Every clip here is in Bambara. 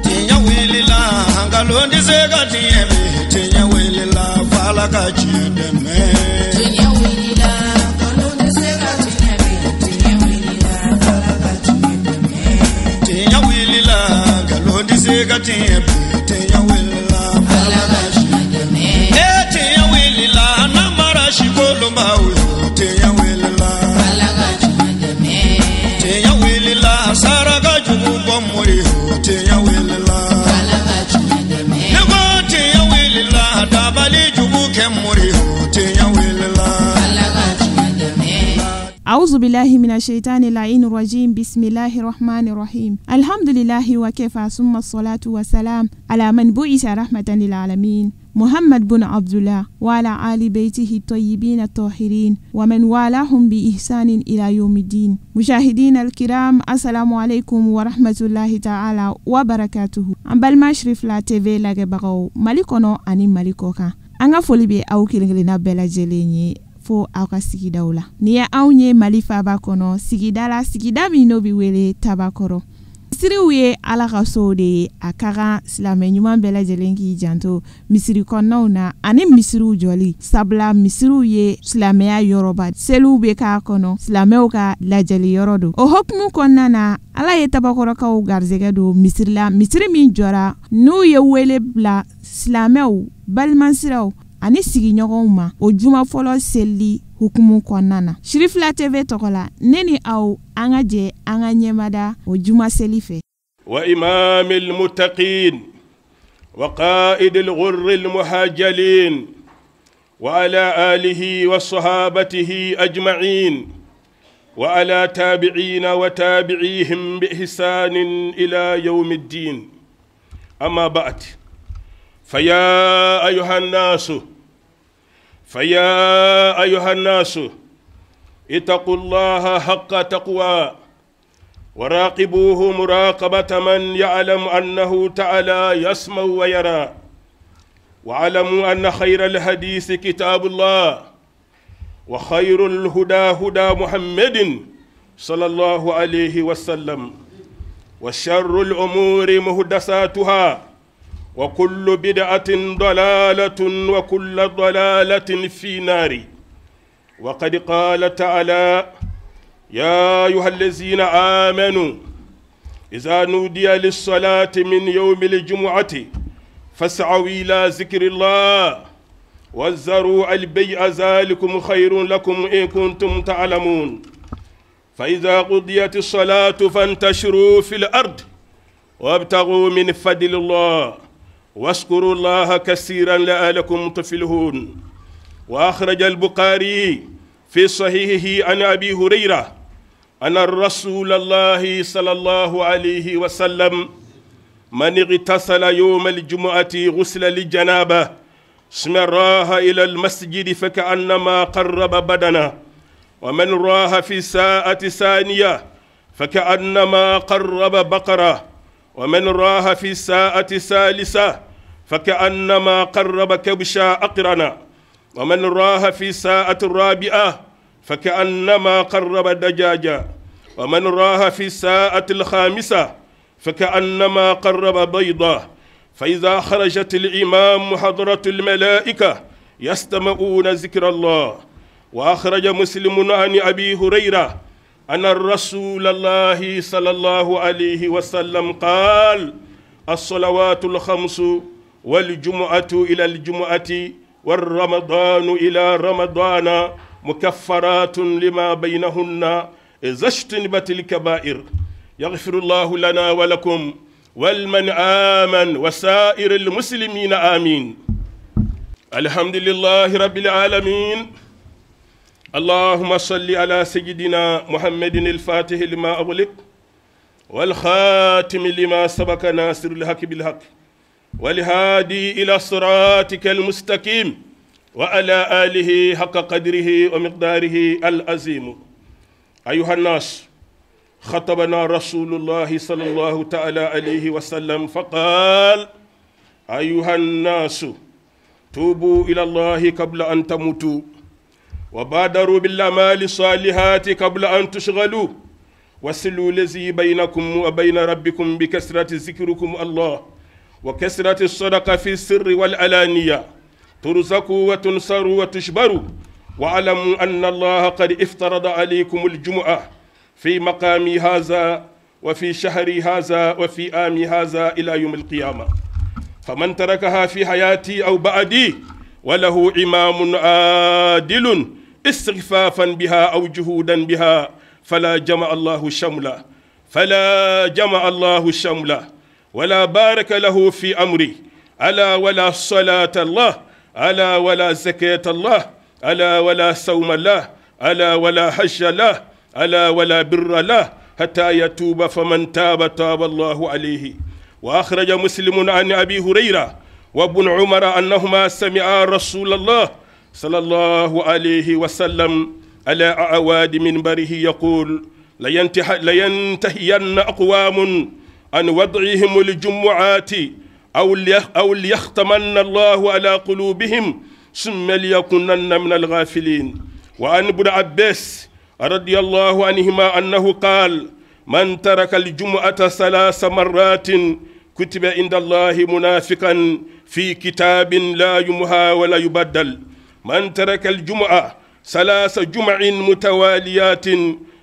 Tiɲɛ wulila, nkalon tɛ se ka tiɲɛ bi. Tiɲɛ wulila, f'Ala ka tiɲɛ dɛmɛ. Tiɲɛ wulila, nkalon tɛ se ka tiɲɛ bi. Tiɲɛ wulila, f'Ala ka tiɲɛ dɛmɛ. Tiɲɛ wulila, nkalon tɛ se ka tiɲɛ bi. Tiɲɛ wulila, f'Ala ka tiɲɛ dɛmɛ. Ee tiɲɛ wulila, namara si kolonbaw yo. Tiɲɛ wulila, f'Ala ka tiɲɛ dɛmɛ. Tiɲɛ wulila, saraka jugu bɔ mori yo. Tiɲɛ wulila, f'Ala ka tiɲɛ dɛmɛ. Ne ko tiɲɛ wulila, dabali jugu kɛ mori yo. Tiɲɛ wulila, f'Ala ka tiɲɛ dɛmɛ. أعوذ بالله من الشيطان اللعين الرجيم. بسم الله الرحمن الرحيم. الحمد لله وكفى، ثم الصلاة والسلام على من بعث رحمة للعالمين محمد بن عبد الله وعلى آل بيته الطيبين الطاهرين ومن والاهم بإحسان إلى يوم الدين. مشاهدين الكرام، السلام عليكم ورحمة الله تعالى وبركاته. An balima Sirifila TV lajɛbagaw Mali kɔnɔ ani Mali kɔ kan, an ka foli bɛ aw kelen kelenna bɛɛ lajɛlen ye fo aw ka sigidaw la. Nin ye anw ye Mali faaba kɔnɔ, sigida la, sigida min n'o bɛ wele Tabakɔrɔ. Misiriw ye Ala ka sow de ye. A ka kan silamɛ ɲuman bɛɛ lajɛlen k'i janto misiri kɔnɔnaw na ani misiriw jɔli, sabula misiriw ye silamɛya yɔrɔba, seliw bɛ k'a kɔnɔ, silamɛw ka lajɛli yɔrɔ don. O hokumu kɔnɔna na, Ala ye Tabakɔrɔkaw garisɛgɛ don misiri la, misiri min jɔra n'u ye wele bila silamɛw, balimasiraw ani sigiɲɔgɔnw ma o juma fɔlɔ seli hukumu kɔnɔna na. Sirifila TV tɔgɔ la, ne ni aw, an ka jɛ an ka ɲɛmada o juma seli fɛ. وإمام المتقين وقائد الغر المحجلين وعلى آله وصحابته أجمعين وعلى تابعين وتابعيهم بإحسان إلى يوم الدين. أما بعد، فيا أيها الناس، فيا أيها الناس، اتقوا الله حق تقوى وراقبوه مراقبة من يعلم أنه تعالى يسمع ويرى، واعلموا أن خير الحديث كتاب الله، وخير الهدى هدى محمد صلى الله عليه وسلم، وشر الأمور محدثاتها، وكل بدعة ضلالة، وكل ضلالة في نار. وقد قال تعالى: يا أيها الذين آمنوا إذا نودي للصلاة من يوم الجمعة فاسعوا إلى ذكر الله وذروا البيع ذلكم خير لكم إن كنتم تعلمون. فإذا قضيت الصلاة فانتشروا في الأرض وابتغوا من فضل الله واشكروا الله كثيرا لعلكم تفلحون. وأخرج البخاري في صحيحه عن أبي هريرة أن الرسول الله صلى الله عليه وسلم: من اغتسل يوم الجمعة غسل للجنابة ثم راح إلى المسجد فكأنما قرب بدنه، ومن راح في ساعة ثانية فكأنما قرب بقرة، ومن راح في ساعة ثالثة فكأنما قرب كبشا أقرنا، ومن راح في ساعة الرابعة فكأنما قرب دجاجة، ومن راح في ساعة الخامسة فكأنما قرب بيضة. فإذا خرجت الإمام حضرة الملائكة يستمعون ذكر الله. وأخرج مسلم عن أبي هريرة أن الرسول الله صلى الله عليه وسلم قال: الصلوات الخمس والجمعة إلى الجمعة والرمضان إلى رمضان مكفرات لما بينهن إذا اجتنبت الكبائر. يغفر الله لنا ولكم ولمن آمن وسائر المسلمين، آمين. الحمد لله رب العالمين. اللهم صل على سيدنا محمد الفاتح لما أغلق والخاتم لما سبق ناصر الحق بالحق والهادي إلى صراطك المستقيم وعلى آله حق قدره ومقداره العظيم. أيها الناس، خطبنا رسول الله صلى الله تعالى عليه وسلم فقال: أيها الناس، توبوا إلى الله قبل أن تموتوا، وبادروا بالأعمال الصالحات قبل أن تشغلوا، وصلوا الذي بينكم وبين ربكم بكثرة ذكركم الله وكثرة الصدقة في السر والعلانية، ترزقوا وتنصروا وتشبروا. واعلموا أن الله قد افترض عليكم الجمعة في مقامي هذا وفي شهري هذا وفي عامي هذا إلى يوم القيامة، فمن تركها في حياتي أو بعدي وله إمام عادل استخفافا بها أو جهودا بها فلا جمع الله شمله، فلا جمع الله شمله ولا بارك له في أمره. ألا ولا صلاة الله، ألا ولا زكاة الله، ألا ولا صوم الله، ألا ولا حج الله، ألا ولا بر الله، حتى يتوب، فمن تاب تاب الله عليه. وأخرج مسلم عن أبي هريرة وابن عمر أنهما سمعا رسول الله صلى الله عليه وسلم على أعواد منبره يقول: لينتهين أقوام عن وضعهم الجمعات أو ليختمن الله على قلوبهم ثم ليكونن من الغافلين. وعن ابن عباس رضي الله عنهما أنه قال: من ترك الجمعة 3 مرات كتب عند الله منافقا في كتاب لا يمحى ولا يبدل. من ترك الجمعة 3 جمع متواليات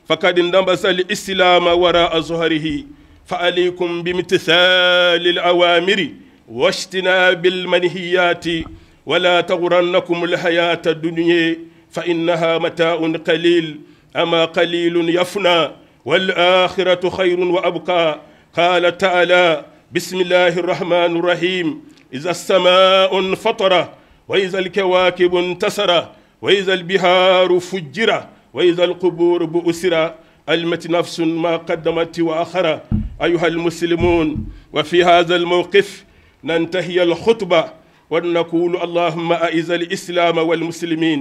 فقد نبذ الإسلام وراء ظهره. فعليكم بامتثال الأوامر واجتناب المنهيات، ولا تغرنكم الحياة الدنيا فإنها متاع قليل، أما قليل يفنى، والآخرة خير وأبقى. قال تعالى: بسم الله الرحمن الرحيم، إذا السماء انفطر، وإذا الكواكب انتثر، وإذا البحار فجر، وإذا القبور بؤسر، علمت نفس ما قدمت وأخر. أيها المسلمون، وفي هذا الموقف ننتهي الخطبة ونقول: اللهم أعز الإسلام والمسلمين،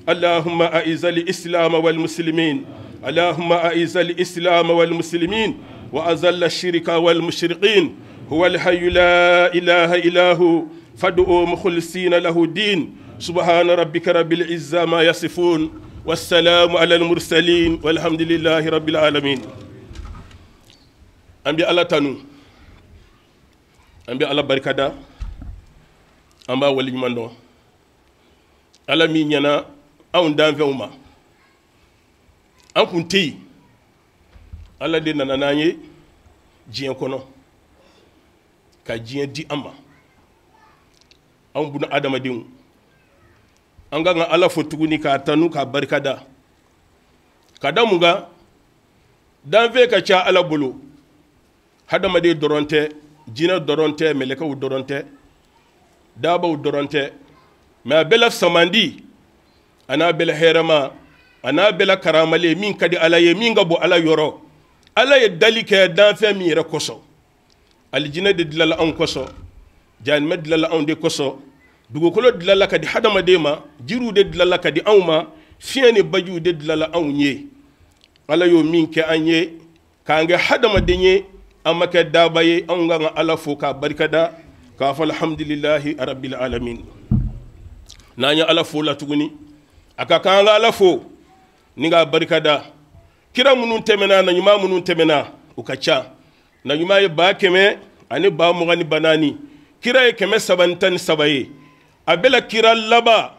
اللهم أعز الإسلام والمسلمين، اللهم أعز الإسلام والمسلمين، وأذل الشرك والمشرقين. هو الحي لا إله إلا هو، فادعوا مخلصين له الدين. سبحان ربك رب العزة ما يصفون، والسلام على المرسلين، والحمد لله رب العالمين. An bɛ Ala tanu, an bɛ Ala barikada, an b'a waleɲuman dɔn. Ala min ɲɛna anw danfɛnw ma, an kun tɛ yen, Ala de nana n'an ye diɲɛ kɔnɔ ka diɲɛ di an ma. Anw buna adamadenw, an kan ka Ala fo tuguni k'a tanu k'a barikada, ka da mun kan? Danfɛn ka ca Ala bolo, hadamaden dɔrɔn tɛ, jinɛ dɔrɔn tɛ, mɛlɛkɛw dɔrɔn tɛ, dabaw dɔrɔn tɛ, mɛ a bɛɛ la samandi, a n'a bɛɛ la hɛrɛma, a n'a bɛɛ la karamalen, min ka di Ala ye, min ka bɔ Ala yɔrɔ. Ala ye dali kɛ danfɛn min yɛrɛ kosɔn, alijinɛ de dilala anw kosɔn, jahanamɛ dilala anw de kosɔn, dugukolo dilala ka di hadamaden ma, jiriw de dilala ka di anw ma, fiɲɛ ni bajiw de dilala anw ye. Ala y'o min kɛ an ye k'an kɛ hadamaden ye, an ma kɛ daba ye. Anw kan ka Ala fo k'a barikada, k'a fɔ alhamdulilahi rabbil alamin. N'an ye Ala fo la tuguni, a ka kan an ka Ala fo ni k'a barikada. Kira minnu tɛmɛna, na ɲuman minnu tɛmɛna, u ka ca. Na ɲuman ye 100 ani 24, kira ye 313 ye. A bɛɛ la kira laban,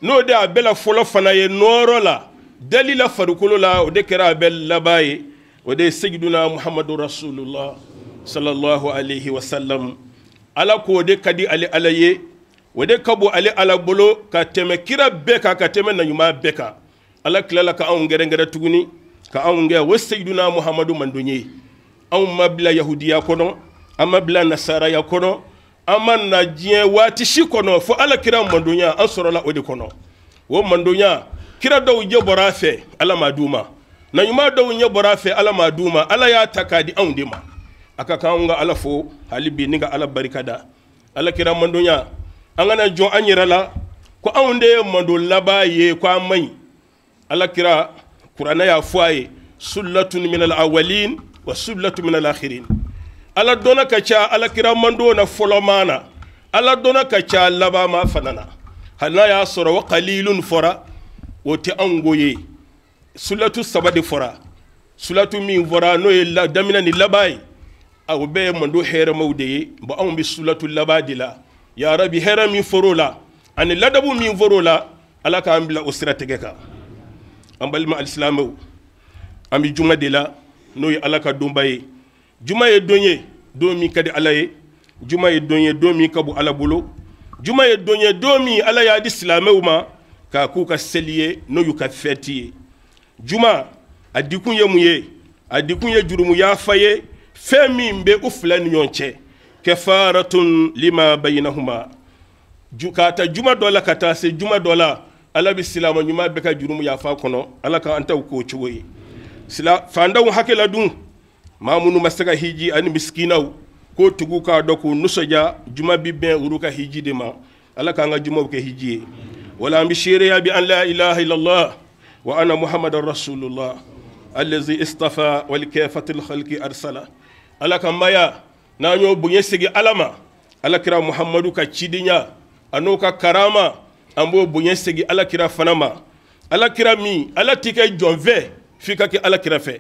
n'o de a bɛɛ la fɔlɔ fana ye nɔɔrɔ la, dali la farikolo la, o de kɛra a bɛɛ laban ye. O de ye Seydina Muhammadu Rasulullah sallallahu alaihi wa sallam. Ala k'o de ka di ale Ala ye, o de ka bon ale Ala bolo ka tɛmɛ kira bɛɛ kan, ka tɛmɛ naɲuman bɛɛ kan. Ala tilala ka anw gɛrɛngɛrɛ tuguni, ka anw gɛn o Seydina Muhammadu mandon ye. Anw ma bila yahudiya kɔnɔ, an ma bila nasaraya kɔnɔ, an ma na diɲɛ waati si kɔnɔ fo Ala kira mandonya, an sɔrɔla o de kɔnɔ. O mandonya, kira dɔw ɲɛ bɔra a fɛ, Ala m'a d'u ma. Na ɲuman dɔw ɲɛ bɔra a fɛ, Ala m'a d'u ma. Ala y'a ta k'a di anw de ma. A ka kan anw ka Ala fo hali bi ni ka Ala barikada. Ala kira mandonya, an kana jɔn an yɛrɛ la ko anw de ye mando laban ye, ko an man ɲi. Ala kira kuranɛ y'a fɔ a ye: sullatun minal awwalin wa sullatun minal akhirin. Ala dɔnna ka ca Ala kira mando na fɔlɔ na, Ala dɔnna ka ca laban ma fana na. Hali n'a y'a sɔrɔ wa qalilun fɔra, o tɛ anw ko ye. Sulatu 3 de fɔra. Sulatu min fɔra n'o ye daminɛ ni laban ye, o bɛɛ ye mando hɛrɛmaw de ye. Bon, anw bɛ sulatu laban de la. Ya rabi, hɛrɛ min fɔr'o la ani ladabu min fɔr'o la, Ala k'an bila o siratigɛ kan. An balima alisilamɛw, an bɛ juma de la, n'o ye Ala ka donba ye. Juma ye don ye, don min ka di Ala ye. Juma ye don ye, don min ka bon Ala bolo. Juma ye don ye, don min Ala y'a di silamɛw ma k'a k'u ka seli ye, n'o y'u ka fɛti ye. Juma a dikun ye mun ye? A dikun ye jurumu yafa ye, fɛn min bɛ u fila ni ɲɔgɔn cɛ, kafaratun lima bainahuma. K'a ta juma dɔ la ka taa se juma dɔ la, Ala bɛ silamɛ ɲuman bɛɛ ka jurumu yafa kɔnɔ. Ala k'an taw k'o cogo ye. Fandanw hakɛ la dun, maa minnu ma se ka hiji ani misikinaw, k'o tigiw k'a dɔn k'u nisɔndiya, juma bi bɛn olu ka hiji de ma. Ala k'an ka jumaw kɛ hiji ye. Wala an bɛ seereya bi an la ilaha illallah wa anna muhammadan rasulullah allazi istafa wal kafatil khalqi arsala. Ala ka maya n'an y'o bonya segi Ala ma, Ala kira Muhammadu ka cidenya a n'o ka karama, an b'o bonya segi Ala kira fana ma. Ala kira min, Ala t'i kɛ jɔn fɛ f'i ka kɛ Ala kira fɛ.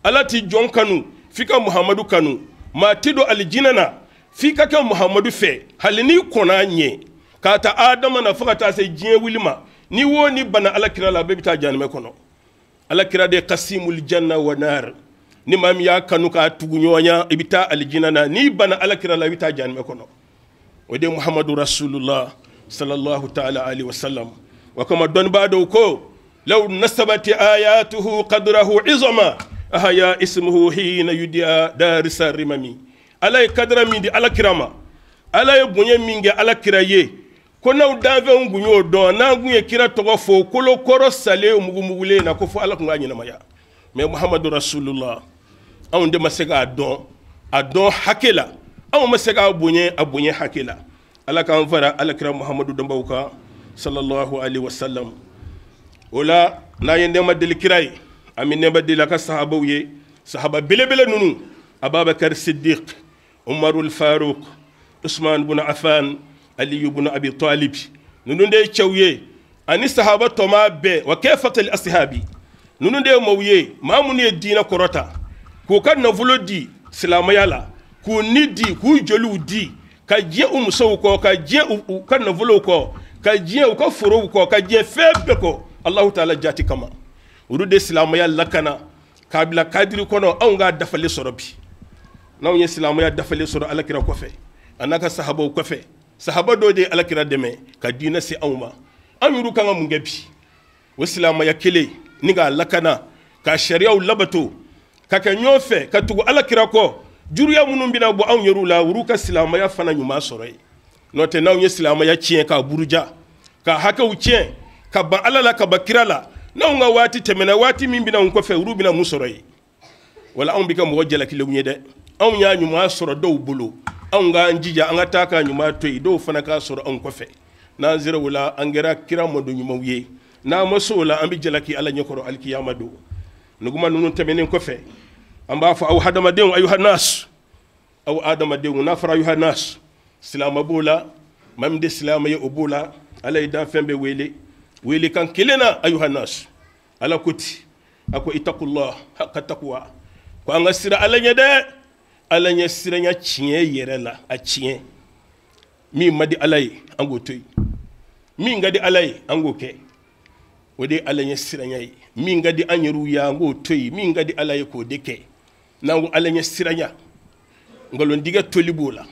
Ala t'i jɔn kanu f'i ka Muhammadu kanu. Maa ti don alijinɛ na f'i ka kɛ Muhammadu fɛ, hali n'i kɔn'a ɲɛ. K'a ta Adama na fo ka taa se diɲɛ wuli ma, ni wo ni bana Ala kira la, a bɛɛ bɛ taa jahanamɛ kɔnɔ. Ala kira de kasimul janna wa nar. Ni maa min y'a kanu k'a tugu ɲɔgɔnya, i bɛ taa alijinɛ na. N'i bana Ala kira la, i bɛ taa jahanamɛ kɔnɔ. O de ye Muhammadu rasulullah sallallahu ta'ala alaihi wa sallam. Wa kama dɔnnibaa dɔw ko, law nasabati ayatuhu qadrahu izama ahaya ismuhu hina yudiya darisa rimami. Ala ye kadara min di Ala kira ma, Ala ye bonya min kɛ Ala kira ye, ko n'aw danfɛnw kun y'o dɔn, n'an kun ye kira tɔgɔ fɔ kolo kɔrɔ salen mugumugulen na, ko fo Ala kun k'a ɲɛnamaya. Mais Muhammadu rasulullah, anw de ma se k'a dɔn a dɔn hakɛ la, anw ma se k'a bonya a bonya hakɛ la. Ala k'an fara Ala kira Muhammadu dɔnbaw kan sallallahu alaihi wasallam. O la, n'an ye nɛɛma deli kira ye, an bɛ nɛɛma deli a ka sahabaw ye. Sahaba belebele ninnu, Ababakar Siddiq, Umarul Faruk, Usman ibn Affan, Ali ibn Abi Talib, ninnu de ye cɛw ye ani sahaba tɔma bɛɛ, wa kafatal ashabi. Ninnu de ye maaw ye, maa minnu ye diinɛ kɔrɔta, k'u ka nafolo di silamɛya la, k'u ni di, k'u joliw di, ka diɲɛ u musow kɔ, ka diɲɛ u ka nafolow kɔ, ka diɲɛ u ka forow kɔ, ka diɲɛ fɛn bɛɛ kɔ Alahu taala jati kama. Olu de silamɛya lakana k'a bila kadiri kɔnɔ, anw k'a dafalen sɔrɔ bi. N'anw ye silamɛya dafalen sɔrɔ Ala kira kɔfɛ a n'a ka sahabaw kɔfɛ, sahaba dɔw de ye Ala kira dɛmɛ ka diinɛ se anw ma. Anw yɛrɛ kan ka mun kɛ bi? O silamɛya kelen ni k'a lakana, k'a sariyaw labato, ka kɛ ɲɔgɔn fɛ, ka tugu Ala kira kɔ, juruya minnu bɛna bɔ anw yɛrɛw la, olu ka silamɛya fana ɲuman sɔrɔ yen. N'o tɛ, n'anw ye silamɛya tiɲɛ k'a buruja, ka hakɛw tiɲɛ, ka ban Ala la, ka ban kira la, n'anw ka waati tɛmɛna, waati min bɛna anw kɔfɛ, olu bɛna mun sɔrɔ yen? Wala anw bɛ kɛ mɔgɔ jalakilenw ye dɛ. Anw y'a ɲuman sɔrɔ dɔw bolo, anw k'an jija an ka taa k'a ɲuman to yen, dɔw fana k'a sɔrɔ anw kɔfɛ. N'an sera o la, an kɛra kira mɔdon ɲumanw ye. N'an ma se o la, an bɛ jalaki Ala ɲɛkɔrɔ alikiyama don. Nuguma ninnu tɛmɛnen kɔfɛ, an b'a fɔ aw hadamadenw, ayuhanas, aw hadamadenw. N'a fɔra ayuhanas, silamɛ b'o la, maa min tɛ silamɛ ye o b'o la. Ala ye danfɛn bɛɛ wele welekan kelen na, ayuhanas. Ala ko ten, a ko itakullah haqqa taqwa, ko an ka siran Ala ɲɛ dɛ, Ala ɲɛ siranya tiɲɛ yɛrɛ la, a tiɲɛ min man di Ala ye an k'o to yen, min ka di Ala ye an k'o kɛ. O de ye Ala ɲɛ siranya ye. Min ka di an yɛrɛw ye an k'o to yen, min ka di Ala ye k'o de kɛ. N'an ko Ala ɲɛ siranya, nkalontigɛ toli b'o la,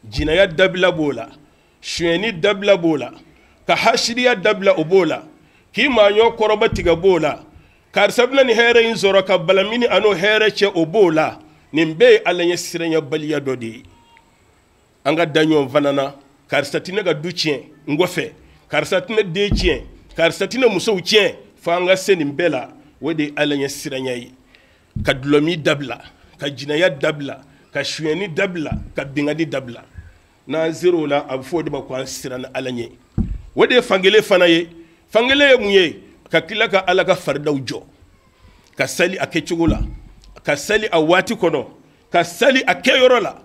jinaya dabila b'o la, sonyɛni dabila b'o la, ka hasiriya dabila o b'o la, k'i maaɲɔ kɔrɔba tigɛ b'o la, karisa bɛna nin hɛrɛ in sɔrɔ ka balamini a n'o hɛrɛ cɛ o b'o la. Nin bɛɛ ye Ala ɲɛ siranyabaliya dɔ de ye. An ka da ɲɔgɔn fana na, karisa tɛ ne ka du tiɲɛ n kɔfɛ, karisa tɛ ne den tiɲɛ, karisa tɛ ne musow tiɲɛ, fo an ka se nin bɛɛ la. O de ye Ala ɲɛ siranya ye. Ka dulɔmin dabila, ka jinaya dabila, ka sonyɛni dabila, ka binkanni dabila. N'an sera o la, a bɛ fɔ o de ma ko an siranna Ala ɲɛ. O de ye fankelen fana ye. Fankelen ye mun ye? Ka tila ka Ala ka faridaw jɔ, ka sali a kɛcogo la, ka sali a waati kɔnɔ, ka sali a kɛyɔrɔ la,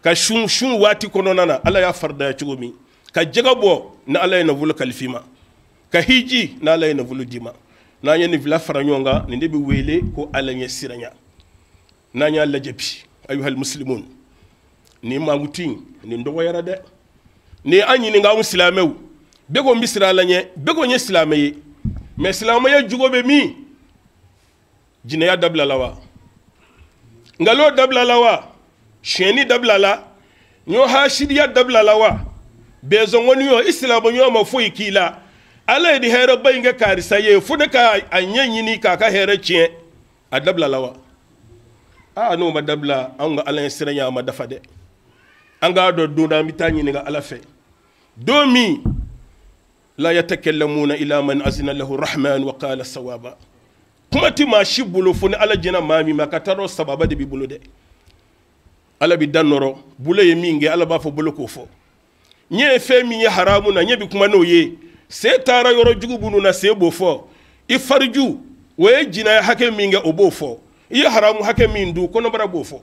ka sun sun waati kɔnɔna na, Ala y'a faridaya cogo min, ka jaka bɔ ni Ala ye nafolo kalifa i ma, ka hiji ni Ala ye nafolo d'i ma. N'an ye nin fila fara ɲɔgɔn kan, nin de bɛ wele ko Ala ɲɛ siranya. N'an y'a lajɛ bi, ayuhal muslimun, nin mankutu in nin dɔgɔyara dɛ. Ni an ɲininka anw silamɛw, bɛɛ ko n bɛ siran Ala ɲɛ, bɛɛ ko n ye silamɛ ye, mais silamɛya jogo bɛ min? Jinɛya dabila la wa? Nkalon dabila la wa? Sonyɛni dabila la? Ɲɔ hasidiya dabila la wa? Bɛnsɔnkɔniyo, i silamɛɲɔgɔn ma foyi k'i la, Ala ye ni hɛrɛba in kɛ karisa ye, fo ne ka a ɲɛ ɲini k'a ka hɛrɛ tiɲɛ, a dabila la wa? Aa, n'o ma dabila, anw ka Ala ɲɛ siranya a ma dafa dɛ. An k'a dɔn don dɔ an bɛ taa ɲininka Ala fɛ, don min la yatakallamuna ila man azina lahu rahman wa qala sawaba. Kuma tɛ maa si bolo fo ni Ala jɛna maa min ma, ka taa dɔn sababa de b'i bolo dɛ. Ala bɛ da nɔrɔ, bolo ye min kɛ, Ala b'a fɔ bolo k'o fɔ. Ɲɛ ye fɛn min ye haramu na, ɲɛ bɛ kuma n'o ye. Se taara yɔrɔ jugu minnu na, se b'o fɔ. I fariju, o ye jinaya hakɛ min kɛ, o b'o fɔ. I ye haramu hakɛ min dun, kɔnɔbara b'o fɔ.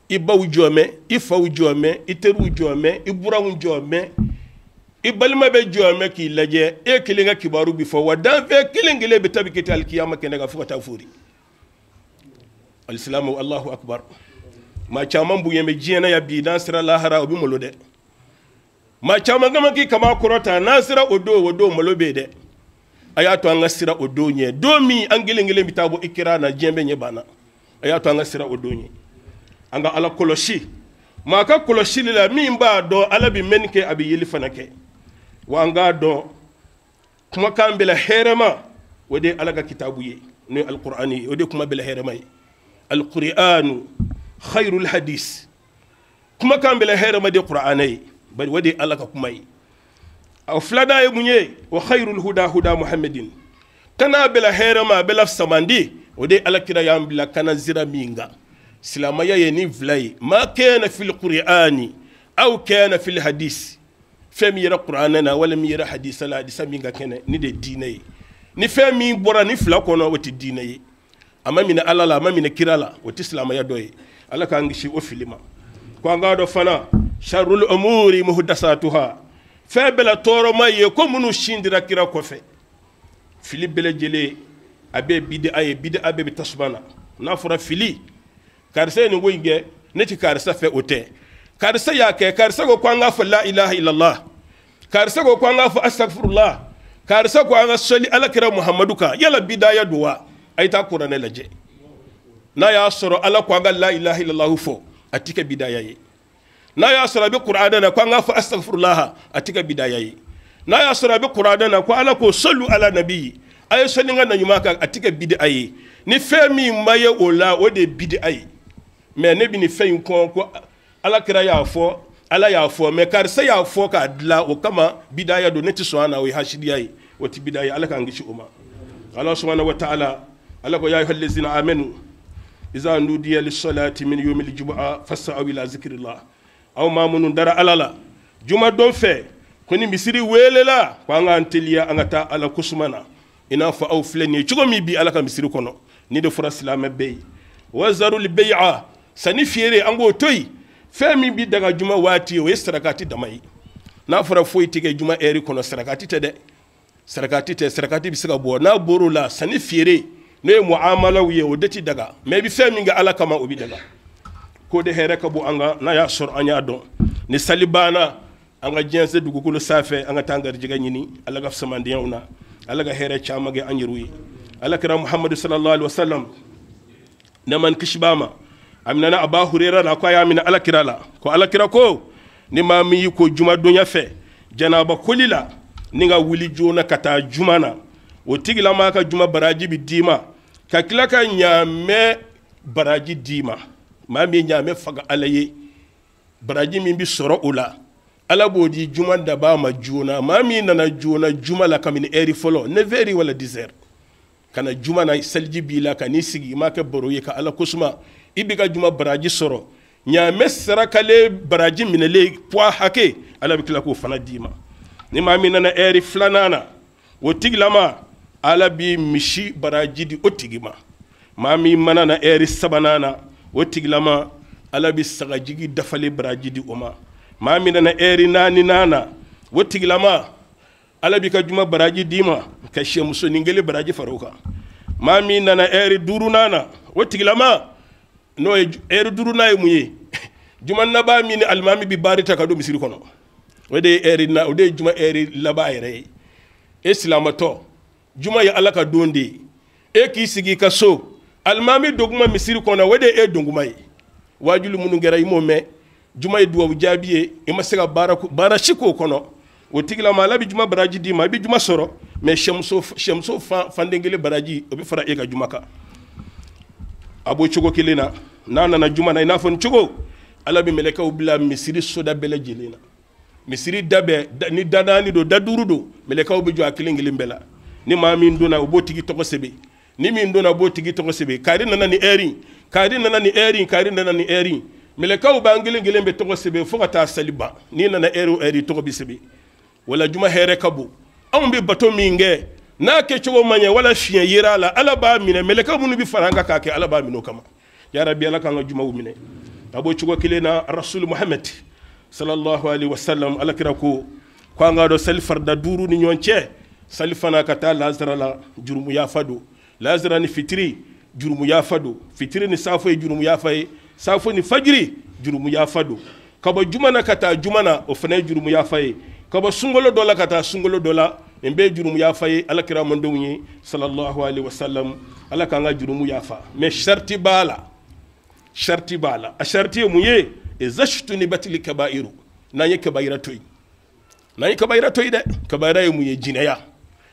I baw jɔ mɛn, i faw jɔ mɛn, i teriw jɔ mɛn, i buranw jɔ mɛn, i balima bɛ jɔ mɛn k'i lajɛ. E kelen ka kibaru bi fɔ wa, danfɛn kelen kelen bɛ tabi kɛ alikiyama kɛnɛ kan fo ka taa fori. Alisilamu, Allahu akbar. Maa caman bonya bɛ diɲɛ na yan bi, n'an sera lahara o bɛ malo dɛ. Maa caman kama k'i kama kɔrɔta, n'an sera o don, o don malo bɛ yen dɛ. A y'a to an ka sira o don ɲɛ, don min an kelen kelen bɛ taa bɔ i kira na, diɲɛ bɛ ɲɛ banna. A y'a to an ka sira o don ɲɛ, an ka Ala kɔlɔsi. Maa ka kɔlɔsili la, min b'a dɔn Ala bɛ mɛnni kɛ, a bɛ yeli fana kɛ. Wa an k'a dɔn kumakan bɛɛ la hɛrɛma, o de ye Ala ka kitabu ye, n'o ye alkur'ani ye, o de ye kuma bɛɛ la hɛrɛma ye. Alkur'anu khayrul hadis, kumakan bɛɛ la hɛrɛma de ye kur'ana ye, bari o de ye Ala ka kuma ye. A filanan ye mun ye? Wa khayrul huda huda muhammadin, kana bɛɛ la hɛrɛma, a bɛɛ la samandi, o de ye Ala kira y'an bila kana zira min kan. Silamɛya ye ni fila ye, ma kana fil qur'ani aw kana fil hadis, fɛn min yɛrɛ kur'anɛ na wala min yɛrɛ hadisa la, hadisa min ka kɛnɛ, ni de ye diinɛ ye. Ni fɛn min bɔra ni fila kɔnɔ, o tɛ diinɛ ye. A ma minɛ Ala la, a ma minɛ kira la, o tɛ silamɛya dɔ ye. Ala k'an kisi o fili ma. Ko an k'a dɔn fana, sharul umuri muhdasatuha, fɛn bɛɛ la tɔɔrɔma ye ko minnu sin dira kira kɔfɛ. Fili bɛɛ lajɛlen a bɛɛ bid'a ye, bid'a bɛɛ bɛ tasuma na. N'a fɔra fili, karisa ye nin ko in kɛ, ne ti karisa fɛ, o tɛ. Karisa y'a kɛ, karisa ko an k'a fɔ la ilaha illallah, karisa ko an k'a fɔ astaghfirullah, karisa ko an ka sɔli Ala kira Muhammadu kan, yala bidaya don wa? A ye taa kuranɛ lajɛ. N'a y'a sɔrɔ Ala ko an ka la ilaha illallah fɔ, a ti kɛ bidaya ye. N'a y'a sɔrɔ a bɛ kuranɛ na ko an k'a fɔ astaghfirullah, a ti kɛ bidaya ye. N'a y'a sɔrɔ a bɛ kuranɛ na ko Ala ko sɔlu ala nabi, a ye sɔli n ka naɲuman kan, a ti kɛ bid'a ye. Ni fɛn min ma ye o la, o de ye bid'a ye. Mais ne bɛ nin fɛn in kɔn ko Ala kira y'a fɔ, Ala y'a fɔ, mais karisa y'a fɔ k'a dilan, o kama bidaya don, ne tɛ sɔn a na, o ye hasidiya ye, o tɛ bidaya ye. Ala k'an kisi o ma. Ala subhanahu wa ta'ala, Ala ko ya ayyuhallazina amanu iza nudiya lis-salati min yawmil jumu'a fas'aw ila zikrillah. Aw maa minnu dara Ala la, juma don fɛ ko ni misiri welela, ko an k'an teliya an ka taa Ala kosuma na, i n'a fɔ aw filɛ nin ye cogo min bi Ala ka misiri kɔnɔ. Ni de fɔra silamɛ bɛɛ ye, wazarul bay'a, sanni feere an k'o to yen. Fɛn min bi daga juma waati, o ye sarakati dama ye. N'a fɔra foyi tɛ kɛ juma ɛri kɔnɔ, sarakati tɛ dɛ, sarakati tɛ. Sarakati bɛ se ka bɔ, n'a bɔr'o la, sanni feere n'o ye muamalaw ye, o de ti daga. Mais i bɛ fɛn min kɛ Ala kama, o bi daga. Ko de hɛrɛ ka bon an kan, n'a y'a sɔrɔ an y'a dɔn. Ni sali banna, an ka diɲɛ se dugukolo sanfɛ, an ka taa an garijɛgɛ ɲini. Ala ka samandenyaw na, Ala ka hɛrɛ caman kɛ an yɛrɛw ye. Ala kira Muhamadu sallallahu alaihi wasallam, nɛɛma ni kisi b'a ma, a minɛna Aba Hurera la ko a y'a minɛ Ala kira la ko Ala kira ko ni maa min y'i ko jumadonya fɛ janaba koli la, ni ka wuli joona ka taa juma na, o tigilamaa ka juma baraji bi d'i ma, ka tila ka ɲaamɛ baraji d'i ma. Maa min ye ɲaamɛ faga Ala ye, baraji min bi sɔrɔ o la, Ala b'o di juma dabaa ma joona. Maa min nana joona juma la kabini ɛri fɔlɔ, neuf heures wala dix heures, ka na juma na, seliji b'i la, ka n'i sigi, i m'a kɛ baro ye, ka Ala kosuma, i b'i ka juma baraji sɔrɔ. Ɲaamɛ sarakale baraji minɛlen poids hakɛ, Ala bɛ tila k'o fana d'i ma. Ni maa min nana ɛri filanan na, o tigilama Ala bi misi baraji di o tigi ma. Maa min mana na ɛri sabanan na, o tigilama Ala bi sagajigi dafalen baraji di o ma. Maa min nana ɛri naaninan na, o tigilama Ala b'i ka juma baraji d'i ma ka sɛmusonin kelen baraji fara o kan. Maa min nana ɛri duurunan na, o tigilama n'o ye ɛri duurunan ye mun ye? Juma laban min ni alimami bi baari ta ka don misiri kɔnɔ, o de ye ɛri na, o de ye juma ɛri laban yɛrɛ ye. E silamatɔ, juma ye Ala ka don de ye. E k'i sigi i ka so, alimami doguma misiri kɔnɔ, o de ye e donguma ye. Waajuli minnu kɛra, i m'o mɛn. Juma ye duwawu jaabi ye, i ma se ka baara si k'o kɔnɔ. O tigilama, Ala bɛ juma baraji d'i ma, i bɛ juma sɔrɔ, mais sɛmuso fanden kelen baraji, o bɛ fara e ka juma kan. A b'o cogo kelen na, n'a nana juma na i n'a fɔ nin cogo, Ala bɛ mɛlɛkɛw bila misiri soda bɛɛ lajɛlen na. Misiri da bɛɛ, ni da naani don, da duuru don, mɛlɛkɛw bɛ jɔ a kelen kelen bɛɛ la. Ni maa min donna, o b'o tigi tɔgɔ sɛbɛn. Ni min donna, o b'o tigi tɔgɔ sɛbɛn. Kari nana ni ɛri, kari nana ni ɛri, kari nana ni ɛri. Mɛlɛkɛw b'an kelen kelen bɛ tɔgɔ sɛbɛn fo ka taa sali ban. N'i nana ɛri o ɛri, tɔgɔ bɛ sɛbɛn. Wala juma hɛrɛ ka bon. Anw bɛ bato min kɛ, n'a kɛcogo man ɲɛ wala fiɲɛ yera a la, Ala b'a minɛ. Mɛlɛkɛ minnu bɛ fara an kan k'a kɛ, Ala b'a minɛ o kama. Ya Rabi, Ala k'an ka jumaw minɛ. A b'o cogo kelen na, Rasul Muhammed sallallahu alaihi wasallam, Ala kira ko an k'a dɔn sali farida duuru ni ɲɔgɔn cɛ, sali fana ka taa lazara la, jurumu yafa don. Lazara ni fitiri, jurumu yafa don. Fitiri ni safo ye jurumu yafa ye. Safo ni fajiri, jurumu yafa don. Ka bɔ juma na ka taa juma na, o fana ye jurumu yafa ye. Ka bɔ sunkalo dɔ la ka taa sunkalo dɔ la, nin bɛɛ ye jurumu yafa ye. Ala kira mandenw ye sallallahu alaihi wasallam, Ala k'an ka jurumu yafa. Mais sariti b'a la, sariti b'a la. A sariti ye mun ye? Izajtunibatil kabairu, n'an ye kabayira to yen, n'an ye kabayira to yen dɛ. Kabayira ye mun ye? Jinɛya,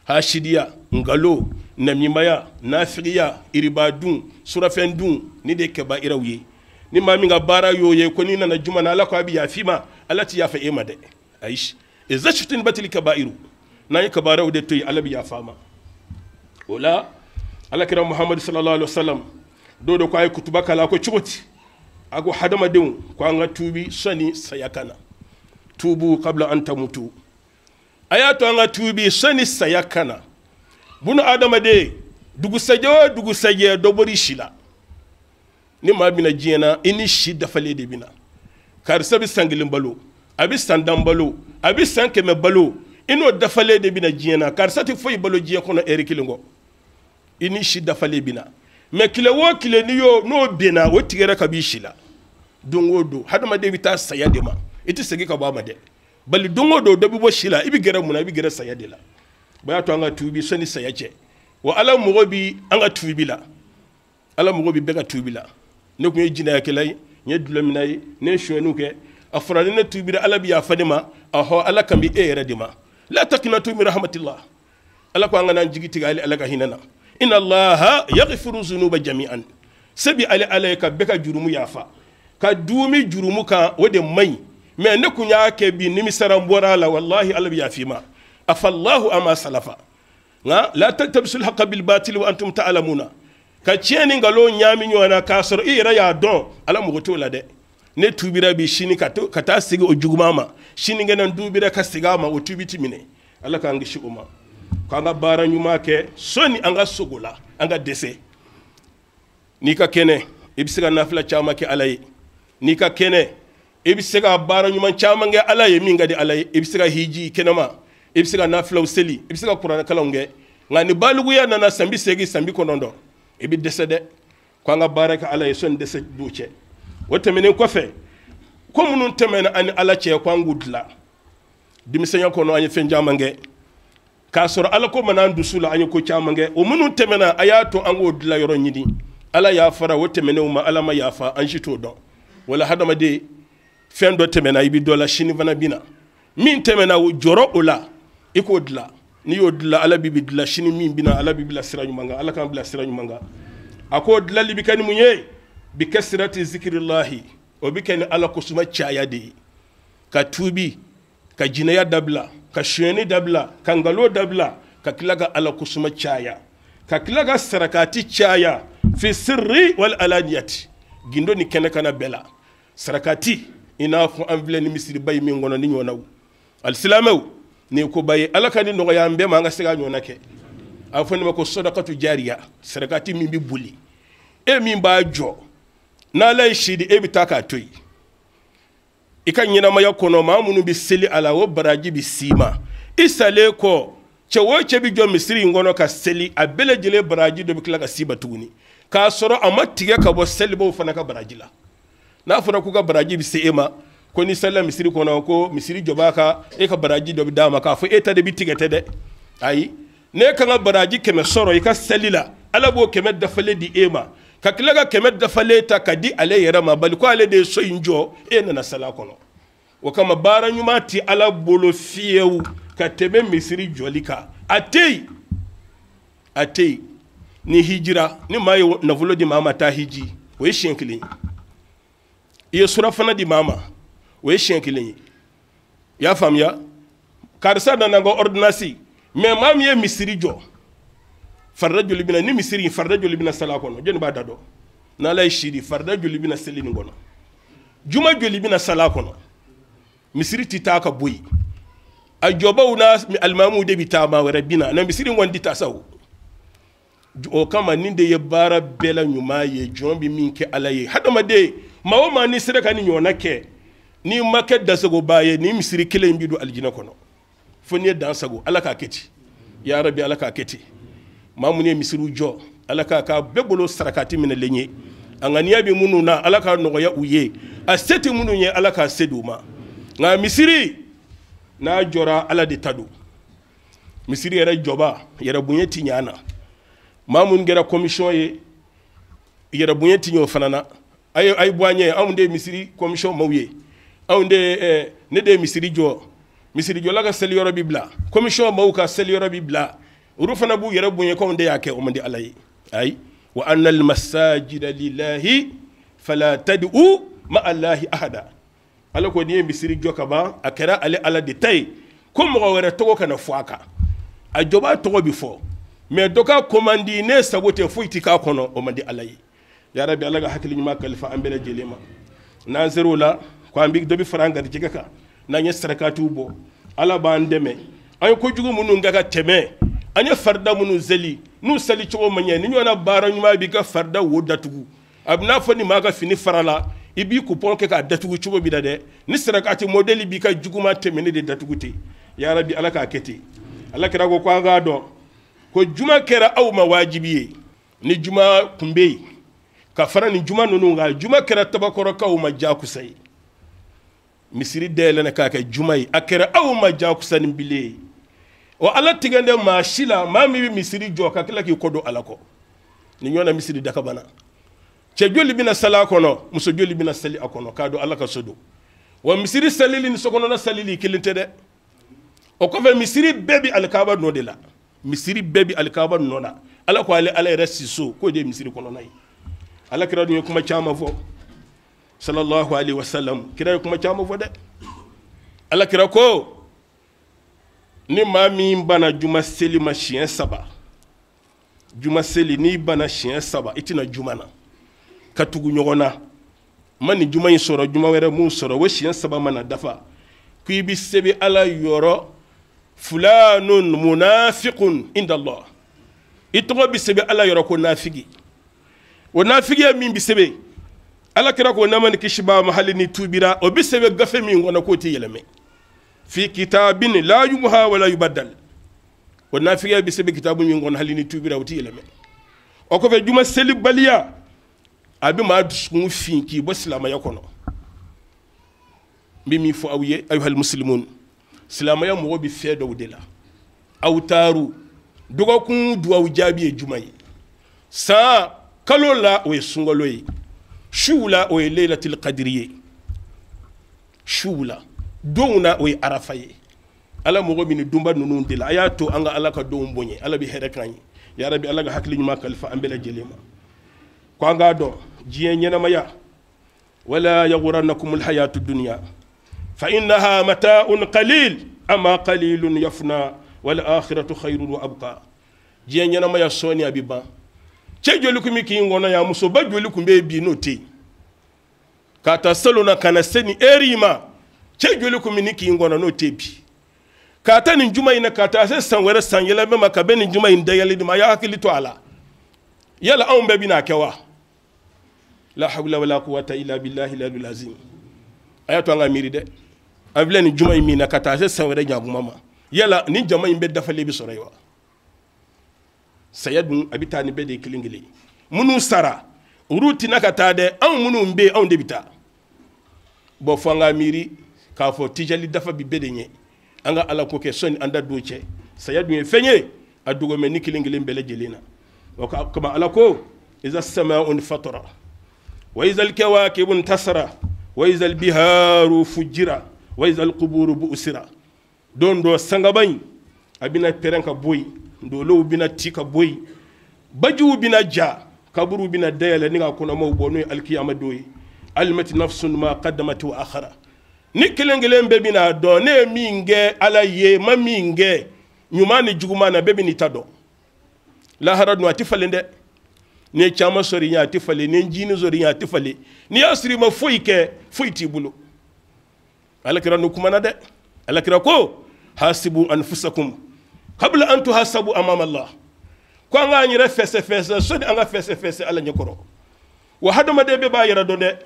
hasidiya, ngalo, namimaya, nafigiya, iribadun, surafɛn dun, ni de ye kabayiraw ye. Ni maa min ka baara y'o ye, ko n'i nana juma na, Ala ko a bɛ yafa i ma, Ala ti yafa e ma dɛ. Ayi, izajtunibatil kabairu, n'an ye kabayiraw de to yen, Ala bɛ yafa a ma. O la, Ala kira Muhamadu sallallahu alaihi wa sallam dɔw de ko a ye kutuba kalan, a ko cogo di? A ko hadamadenw, ko an ka tuubi sani saya ka na. Tuubu kabla an tamutu. A y'a to an ka tuubi sani saya ka na. Bunu adamaden, dugusajɛ o dugusajɛ, dɔ bɔr'i si la. Ni maa bɛna diɲɛ na, i ni si dafalen de bɛ na. Karisa bɛ san kelen balo, a bɛ san tan balo, a bɛ san 100 balo, i n'o dafalen de bɛna diɲɛ na. Karisa tɛ foyi balo diɲɛ kɔnɔ ɛri kelen kɔ, i ni si dafalen bɛ na. Mais tile o tile n'i y'o n'o benna, o tigɛra ka b'i si la. Don o don, hadamaden bɛ taa saya de ma, i tɛ segin ka bɔ a ma dɛ. Bali don o don, dɔ bɛ bɔ si la, i bɛ gɛrɛ mun na? I bɛ gɛrɛ saya de la. O y'a to an ka tuubi sani saya cɛ. Wa Ala mago bi an ka tuubi la, Ala mago bi bɛɛ ka tuubi la. Ne kun ye jinɛyakɛla ye, n ye dulɔminna ye, ne ye sonyɛniw kɛ. A fɔra ni ne tuubira, Ala bɛ yafa ne ma. Ɔhɔ, Ala kan bɛ e yɛrɛ de ma. La taqnatu min rahmatillah. Ala ko an kana an jigi tigɛ ale Ala ka hinɛ na. Inna Allaha yaghfiru dhunuba jami'an. Sebi ale Ala ye ka bɛɛ ka jurumu yafa. Ka duumi jurumu kan, o de man ɲi. Mais ne kun y'a kɛ bi, nimisara n bɔra a la, wallahi Ala bɛ yafa i ma. Afallahu ama salafa. Nka la taltabisul haqqa bil batili wa antum ta'lamuna. Ka tiɲɛ ni nkalon ɲaami ɲɔgɔn na k'a sɔrɔ i yɛrɛ y'a dɔn, Ala mago t'o la dɛ. Ne tuubira bi, sini ka taa segin o juguman ma, sinikɛnɛ n tuubira ka segin a ma, o tuubi ti minɛ. Ala k'an kisi o ma. K'an ka baara ɲuman kɛ sɔnni an ka sogo la, an ka dɛsɛ. N'i ka kɛnɛ, i bɛ se ka nafila caman kɛ Ala ye. N'i ka kɛnɛ, i bɛ se ka baara ɲuman caman kɛ Ala ye min ka di Ala ye. I bɛ se ka hiji kɛnɛma, i bɛ se ka nafilaw seli, i bɛ se ka kuranɛkalanw kɛ. Nka ni balikuya nana san 80, san 90, i bɛ dɛsɛ dɛ. Ko an ka baara kɛ Ala ye sɔnni dɛsɛ don cɛ. O tɛmɛnen kɔfɛ, ko minnu tɛmɛna an ni Ala cɛ, ko an k'u dilan. Denmisɛnya kɔnɔ, an ye fɛn caman kɛ k'a sɔrɔ Ala ko mana an dusu la, an ye ko caman kɛ. O minnu tɛmɛna, a y'a to an k'o dilan yɔrɔ ɲini. Ala yafara o tɛmɛnenw ma, Ala ma yafa, an si t'o dɔn. Wala hadamaden, fɛn dɔ tɛmɛna, i bɛ dɔ la, sini fana bɛ na. Min tɛmɛna, o jɔrɔ o la, i k'o dilan. N'i y'o dilan, Ala b'i dilan. Sini min bɛ na, Ala b'i bila sira ɲuman kan. Ala k'an bila sira ɲuman kan. A k'o dilanli bɛ kɛ ni mun ye? Bi kasirati zikirilahi. O bɛ kɛ ni Ala kosuma caya de ye. Ka tuubi, ka jinɛya dabila, ka sonyɛni dabila, ka nkalon dabila, ka tila ka Ala kosuma caya, ka tila ka sarakati caya, fi sirri wal alaniyati, gindo ni kɛnɛ kana bɛɛ la. Sarakati, i n'a fɔ an filɛ ni misiriba ye min kɔnɔ ni ɲɔgɔnnaw. Alisilamɛw, nin ye koba ye. Ala ka nin nɔgɔya an bɛɛ ma, an ka se k'a ɲɔgɔnna kɛ. A bɛ fɔ nin ma ko sɔdakatu jariya, sarakati min bɛ boli. E min b'a jɔ, n'Ala ye si di, e bɛ taa k'a to yen. I ka ɲɛnamaya kɔnɔ, maa minnu bɛ seli a la, o baraji bɛ s'i ma. I salen kɔ, cɛ o cɛ bɛ jɔ misiri in kɔnɔ ka seli, a bɛɛ lajɛlen baraji dɔ bɛ tila ka s'i ma tuguni, k'a sɔrɔ a ma tigɛ ka bɔ selibaw fana ka baraji la. N'a fɔra k'u ka baraji bɛ se e ma, ko n'i selila misiri kɔnɔ, ko misiri jɔbaa ka e ka baraji dɔ bɛ d'a ma, k'a fɔ e ta de bɛ tigɛ tɛ dɛ. Ayi, n'e kan ka baraji 100 sɔrɔ i ka seli la, Ala b'o 100 dafalen di e ma, ka tila ka 100 dafalen ta ka di ale yɛrɛ ma, bali ko ale de ye so in jɔ, e nana sali a kɔnɔ. O kama baara ɲuman tɛ Ala bolo fiyewu ka tɛmɛ misiri jɔli kan. A tɛ yen, a tɛ yen. Ni hijira, ni maa ye nafolo di maa ma taa hiji, o ye siɲɛ kelen ye. I ye surafana di maa ma, o ye siɲɛ kelen ye. I y'a faamuya? Karisa nana n ka ordonnance, mais maa min ye misiri jɔ, farida joli bɛna ni misiri in, farida joli bɛna sali a kɔnɔ? Jɔnni b'a da dɔn? N'Ala ye si di, farida joli bɛna seli nin kɔnɔ? Juma joli bɛna sali a kɔnɔ? Misiri tɛ taa ka bɔ yen. A jɔbaw n'a alimamuw de bɛ taa, maa wɛrɛ bɛ na. Na misiri in kɔni tɛ taa sa o. O kama nin de ye baara bɛɛ la ɲuman ye, jɔn bɛ min kɛ Ala ye. Hadamaden, maa o maa n'i sera ka nin ɲɔgɔnna kɛ, n'i ma kɛ dasagoba ye, nin misiri kelen in bɛ don alijinɛ kɔnɔ. Fo n'i ye dan sago, Ala k'a kɛ ten. Ya Rabi, Ala k'a kɛ ten. Maa minnu ye misiriw jɔ, Ala k'a k'a bɛɛ bolo sarakati minɛlen ye. A ŋaniya bɛ minnu na, Ala k'a nɔgɔya u ye. A se tɛ minnu ye, Ala k'a se d'u ma. Nka misiri n'a jɔra, Ala de ta don. Misiri yɛrɛ jɔba, yɛrɛ bonya ti ɲa na. Maa minnu kɛra commission ye, yɛrɛ bonya ti ɲɛ o fana na. A ye bɔ an ɲɛ, anw de ye misiri commission maaw ye. Anw de ye, ne de ye misiri jɔ. Misiri jɔla ka seli yɔrɔ bi bila, commission maaw ka seli yɔrɔ bi bila. Olu fana b'u yɛrɛ bonya k'anw de y'a kɛ, o man di Ala ye. Ayi, wa anna al-masajida lillahi fala tad'u ma'a Allahi ahada. Ala ko n'i ye misiri jɔ ka ban, a kɛra ale Ala de ta ye, ko mɔgɔ wɛrɛ tɔgɔ kana fɔ a kan. A jɔbaa tɔgɔ bi fɔ, mais dɔ ka commande ne sago tɛ, foyi ti k'a kɔnɔ, o man di Ala ye. Ya Rabi, Ala ka hakili ɲuman kalifa an bɛɛ lajɛlen ma. N'an ser'o la, ko an bi dɔ bi fara an garijɛgɛ kan, n'an ye sarakatiw bɔ, Ala b'an dɛmɛ. An ye kojugu minnu kɛ ka tɛmɛ, an ye farida minnu seli, n'u seli cogo ma ɲɛ, ni ɲɔgɔnna baara ɲuman b'i ka farida wo datugu. A bɛ n'a fɔ ni maa ka fini farala, i b'i coupon kɛ k'a datugu cogo min na dɛ, ni sarakati modèle b'i ka juguman tɛmɛnen de datugu ten. Ya Rabi, Ala k'a kɛ ten. Ala kira ko an k'a dɔn ko juma kɛra aw ma wajibi ye. Ni juma kun bɛ yen ka fara nin juma ninnu kan, juma kɛra tabakɔrɔkaw ma jakusa ye. Misiri dayɛlɛnna k'a kɛ juma ye, a kɛra aw ma jakusa ni bile ye. O Ala tigɛ tɛ maa si la, maa min bɛ misiri jɔ ka tila k'i kɔ don Ala kɔ. Ni ɲɔgɔnna misiri dakabana, cɛ joli bɛna sali a kɔnɔ, muso joli bɛna sali a kɔnɔ, k'a dɔn Ala ka so don. Wa misiri salili ni sokɔnɔna salili kelen tɛ dɛ. O kɔfɛ misiri bɛɛ bɛ alikaba nɔ de la. Misiri bɛɛ bɛ alikaba nɔ la. Ala ko ale Ala yɛrɛ siso, k'o de ye misiri kɔnɔna ye. Ala kira dun ye kuma caman fɔ, sallallahu alaihi wasallam. Kira ye kuma caman fɔ dɛ. Ala kira ko ni maa min banna juma seli ma siɲɛ 3, juma seli n'i banna siɲɛ 3, i tɛna juma na ka tugu ɲɔgɔn na. Ma nin juma in sɔrɔ, juma wɛrɛ mun sɔrɔ, o siɲɛ 3 mana dafa, k'i bi sɛbɛn Ala yɔrɔ, fulanun munafiqun inda Allah. I tɔgɔ bi sɛbɛn Ala yɔrɔ ko nafigi. O nafigiya min bi sɛbɛn, Ala kira ko nɛɛma ni kisi b'a ma, hali ni tubira, o bi sɛbɛn gafe min kɔnɔ k'o tɛ yɛlɛmɛ. Fi kitabin la yumha wala yubaddal. O nafigiya bi sɛbɛn kitabu min kɔnɔ, hali ni tubira, o tɛ yɛlɛmɛ. O kɔfɛ juma selibaliya, a bɛ maa dusukun fin k'i bɔ silamɛya kɔnɔ. N bɛ min fɔ aw ye, ayuhal muslimun, silamɛya mɔgɔ bɛ fɛn dɔw de la. Aw taaru dɔgɔkun duwawu jaabi ye juma ye, san kalo la o ye sunkalo ye, suw la o ye leilatil kadiri ye, suw la donw na o ye arafa ye. Ala mɔgɔ min ni donba ninnu de la, a y'a to an ka Ala ka donw bonya, Ala bɛ hɛrɛ k'an ye. Ya Rabi, Ala ka hakili ɲuman kalifa an bɛɛ lajɛlen ma. Ko an k'a dɔn diɲɛ ɲɛnamaya, wala yagurannakum alhayatu dunya fa innaha mata'un qalil ama qalilun yafna wal akhiratu khayrun wa abqa. Diɲɛ ɲɛnamaya sɔɔni a bɛ ban. Cɛ joli kun bɛ kin kɔnɔ yan, musoba joli kun bɛ yen bi n'o tɛ yen. K'a ta salon na ka na se nin heure in ma, cɛ joli kun bɛ nin kin kɔnɔ n'o tɛ yen bi. K'a ta nin juma in na ka taa se san wɛrɛ san yɛlɛma ma, ka bɛn nin juma in dayɛlɛli ma, a y'a hakili to a la. Yala anw bɛɛ bɛna kɛ wa? La hawla wala quwwata illa billahi al-aliyyil azim. A y'a to an ka miiri dɛ. An filɛ nin juma in min na ka taa se san wɛrɛ ɲankuma ma. Yala ni jama in bɛɛ dafalen bɛ sɔrɔ yen wa? Saya dun a bɛ taa ni bɛɛ de ye kelen kelen. Minnu sara olu tɛna ka taa dɛ, anw minnu bɛ yen anw de bɛ taa. Bon fo an ka miiri k'a fɔ tijali dafa bi bɛɛ de ɲɛ. An ka ala ko kɛ sɔnni an da don cɛ. Saya dun ye fɛn ye a dogomɛ ni kelen kelen bɛɛ lajɛlen na. O kama ala ko iza sama'u fatara wa iza al-kawakibu intasara wa iza al-biharu fujira wa iza al-quburu bu'sira. Don dɔ sangaba in a bɛna pɛrɛn ka bɔ yen, dolow bɛna ci ka bɔ yen, bajiw bɛna ja, kaburu bɛna dayɛlɛ ni ka kɔnɔmaw bɔ, n'o ye alikiyama don ye. Alimati nafsun ma qaddamat wa akhara. Ni kelen kelen bɛɛ bɛna dɔn ne ye min kɛ ala ye, ma min kɛ ɲuman ni juguman na, bɛɛ bɛ n'i ta dɔn. Lahara dun a tɛ falen dɛ. N'i ye caman sɔrɔ i ɲɛ a tɛ falen, n'i ye ncinin sɔrɔ i ɲɛ a tɛ falen, n'i y'a sɔrɔ i ma foyi kɛ foyi t'i bolo. Alakira n'o kumana dɛ. Alakira ko hasibu anfusakum qabla an tuhasabu amama Allah. Ko an k'an yɛrɛ fɛsɛfɛsɛ sɔnni an ka fɛsɛfɛsɛ ala ɲɛkɔrɔ. Wa hadamaden bɛɛ b'a yɛrɛ dɔn dɛ.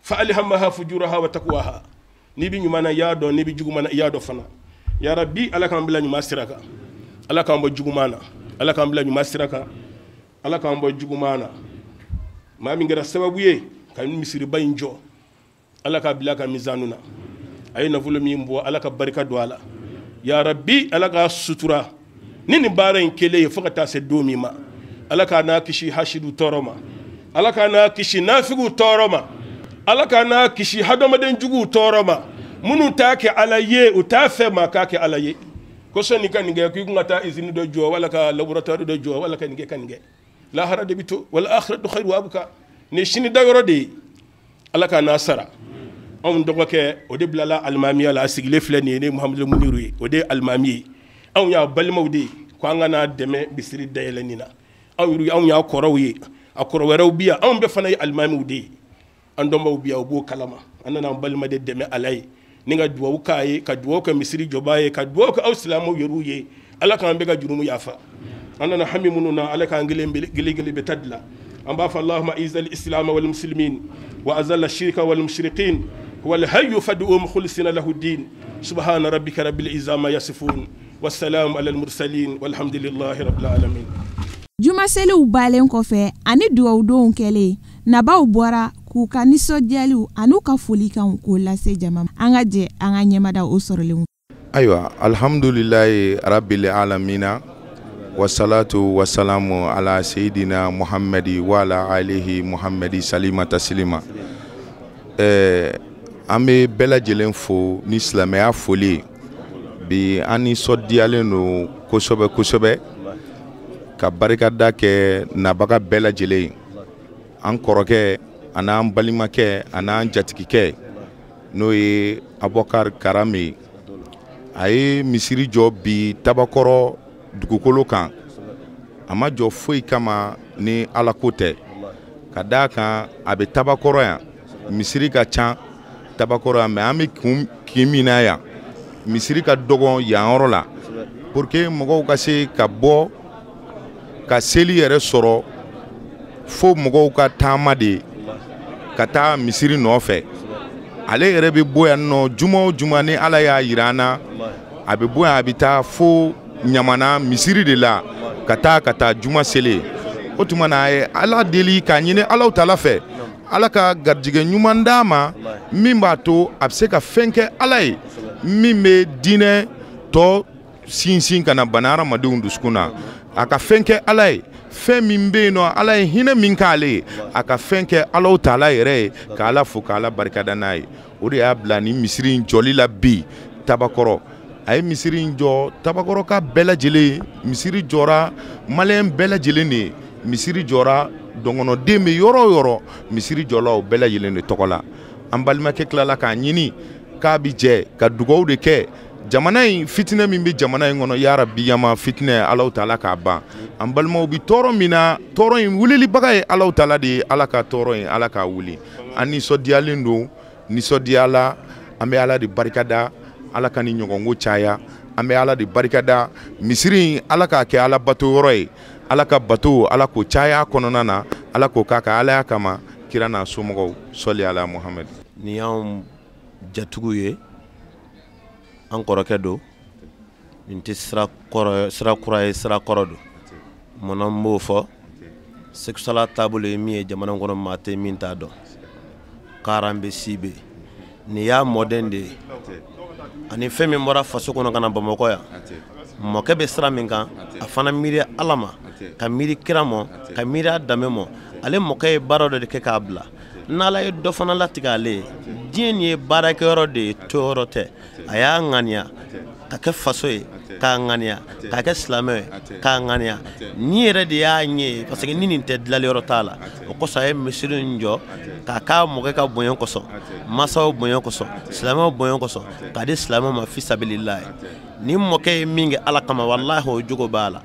Fa alhamaha fujuraha wa taqwaha. N'i bɛ ɲuman na i y'a dɔn, n'i bɛ juguman na i y'a dɔn fana. Ya Rabbi, ala k'an bila ɲuman sira kan, ala k'an bɔ juguman na, ala k'an bila ɲuman sira kan, ala k'an bɔ juguman na. Maa min kɛra sababu ye ka misiriba in jɔ, ala k'a bila ka mizanu na. A ye nafolo min bɔ, ala ka barika don a la. Ya Rabbi, ala k'a sutura ni nin baara in kɛlen ye fo ka taa se don min ma. Ala k'a n'a kisi hasidu tɔɔrɔ ma, ala k'a n'a kisi nafigiw tɔɔrɔ ma, ala k'a n'a kisi hadamaden juguw tɔɔrɔ ma. Minnu t'a kɛ ala ye, u t'a fɛ maa k'a kɛ ala ye. Ko sɔnni ka nin kɛ, k'i kun ka taa usine dɔ jɔ, wala ka laboratoire dɔ jɔ, wala ka nin kɛ ka nin kɛ. Lahara de bi to, wal akhiratu khairu wa abqa. Nin sini dayɔrɔ de ye. Ala k'a n'a sara. Anw dɔgɔkɛ o de bilala alimamiya la, a sigilen filɛ nin ye, ne Muhamadu Muniru ye, o de ye alimami ye. Anw y'a balimaw de ye, ko an ka n'a dɛmɛ misiri dayɛlɛnni na. Anw y'a kɔrɔw ye, a kɔrɔ wɛrɛw bi yan, anw bɛɛ fana ye alimamiw de ye. An dɔnbaw bi yan, u b'o kalama. An nana an balima de dɛmɛ ala ye, ni ka duwawu k'a ye, ka duwawu kɛ misiri jɔbaa ye, ka duwawu kɛ aw silamɛw yɛrɛw ye. Ala k'an bɛɛ ka jurumu yafa. An nana hami minnu na, ala k'an kelen kelen bɛ ta dilan. An b'a fɔ Allahumma izal islam wal muslimin wa azal shirka wal mushrikin wal hayyu fad'u mukhlisina lahu din. Subhana rabbika rabbil izzati ma yasifun wassalamu alal mursalin walhamdulillahi rabbil alamin. Juma seliw balen kɔfɛ ani duwawudonw kɛlen, nabaw bɔra k'u ka nisɔndiyaliw an'u ka folikanw k'o lase jama ma. An ka jɛ an ka ɲɛmada o sɔrɔlenw. Ayiwa, alhamdulilayi rabbil alamina wasalatu wasalamu ala seyidina Muhammadi wa ala alihi Muhammadi salima tasilima. An bɛ bɛɛ lajɛlen fo ni silamɛya foli ye. Bi an nisɔndiyalen don kosɛbɛ kosɛbɛ ka barikada kɛ nabaga bɛɛ lajɛlen ye. An kɔrɔkɛ an'an balimakɛ an'an jatigikɛ n'o ye Abubakar Karame ye, a ye misiri jɔ bi Tabakɔrɔ dugukolo kan. A ma jɔ foyi kama ni ala ko tɛ, ka d'a kan a bɛ Tabakɔrɔ yan, misiri ka ca Tabakɔrɔ yan, mɛ an bɛ kin min na yan, misiri ka dɔgɔn yan yɔrɔ la, pour que mɔgɔw ka se ka bɔ ka seli yɛrɛ sɔrɔ, fo mɔgɔw ka taama de ka taa misiri nɔfɛ. Ale yɛrɛ bɛ bɔ yan nɔ juma o juma, ni ala y'a yira an na, a bɛ bɔ yan a bɛ taa fo Ɲamana misiri de la ka taa juma seli. O tuma na a ye ala deli k'a ɲini Alahu taala fɛ, ala ka garijɛgɛ ɲuman d'a ma min b'a to a bɛ se ka fɛn kɛ ala ye min bɛ diinɛ tɔ sinsin ka na bana hadamadenw dusukun na. A ka fɛn kɛ ala ye, fɛn min bɛ yen nɔ ala ye hinɛ min k'ale ye, a ka fɛn kɛ Alahu taala yɛrɛ ye, k'ala fo k'ala barikada n'a ye. O de y'a bila ni misiri in jɔli la bi Tabakɔrɔ. A ye misiri in jɔ Tabakɔrɔ ka bɛɛ lajɛlen, misiri jɔra maliyɛn bɛɛ lajɛlen de ye, misiri jɔra dɔngɔnɔden bɛ yɔrɔ o yɔrɔ, misiri jɔla o bɛɛ lajɛlen de tɔgɔ la. An balimakɛ tilala k'a ɲini k'a bi jɛ ka dugawu de kɛ jamana in, fitinɛ min bɛ jamana in kɔnɔ, yarabi yama fitinɛ Alahu taala k'a ban. An balimaw bi tɔɔrɔ min na, tɔɔrɔ in wulilibaga ye Alahu taala de ye, ala ka tɔɔrɔ in ala k'a wuli. An nisɔndiyalen don, nisɔndiyala, an bɛ ala de barikada, ala ka ni ɲɔgɔnko caya, an bɛ ala de barikada. Misiri in ala k'a kɛ ala bato yɔrɔ ye, ala ka bato ala k'o caya kɔnɔna na, ala k'o k'a ka alaya kama, kira n'a somɔgɔw sɔli ala Muhamadu. Ni y'anw jatigiw ye, an kɔrɔkɛ don, Nin tɛ sira kura ye, sira kɔrɔ don. Munna n b'o fɔ? Seku Sala taabolo ye min ye jamana kɔnɔ, maa tɛ min t'a dɔn. Karanbe Sibe, nin y'a mɔden de ye. Ani fɛn min bɔra faso kɔnɔ ka na Bamakɔ yan, mɔkɛ bɛ sira min kan, a fana miiri Ala ma, ka miiri kira ma, ka miiri a danbe ma. Ale mɔkɛ ye baara dɔ de kɛ k'a bila. N'Ala ye dɔ fana latigɛ ale ye, diɲɛ nin ye baarakɛyɔrɔ de ye, toyɔrɔ tɛ. A y'a ŋaniya ka kɛ faso ye, k'a ŋaniya k'a kɛ silamɛ ye, k'a ŋaniya. Ni yɛrɛ de y'a ɲɛ ye, parce que ni nin tɛ dilanli yɔrɔ t'a la. O kosɔn a ye misiri in jɔ k'a k'a mɔkɛ ka bonya kosɔn, masaw bonya kosɔn, silamɛw bonya kosɔn, k'a di silamɛw ma fisabililahi. Ni mɔkɛ ye min kɛ Ala kama, walahi o jogo b'a la.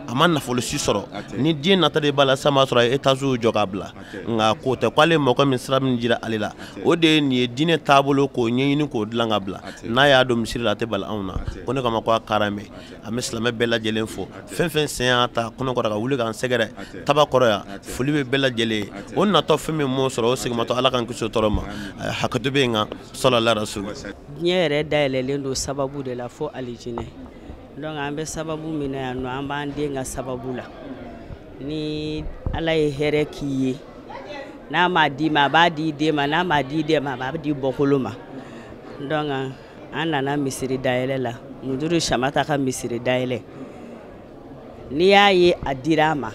A ma nafolo si sɔrɔ. Ni diɲɛ nata de b'a la, sisan b'a sɔrɔ a ye étage jɔ k'a bila. Nka k'o tɛ k'ale mɔkɛ min sira min jira ale la, o de ye nin ye diinɛ taabolo k'o ɲɛɲini k'o dilan ka bila. N'a y'a don misiri la, a tɛ bali anw na. Ko ne kama ko a Karanbe. An bɛ silamɛ bɛɛ lajɛlen fo. Fɛn fɛn sen y'a ta kɔnɔ kɔrɔ ka wuli k'an sɛgɛrɛ taba kɔrɔ yan, foli bɛ bɛɛ lajɛlen ye. O natɔ fɛn min m'o sɔrɔ, o seginmatɔ Ala k'an kisi o tɔɔrɔ ma. Hakɛto bɛ yen kan, sɔlala rasul. Diɲɛ yɛrɛ dayɛlɛlen don sababu de la fo alijinɛ. Donc an bɛ sababu min na yan nɔ, an b'an den ka sababu la. Ni Ala ye hɛrɛ k'i ye, n'a m'a d'i ma, a b'a di den ma, n'a m'a di den ma, a b'a di bɔkolo ma. Donc an nana misiri dayɛlɛ la, Muduru Samata ka misiri dayɛlɛ. N'i y'a ye a dira a ma,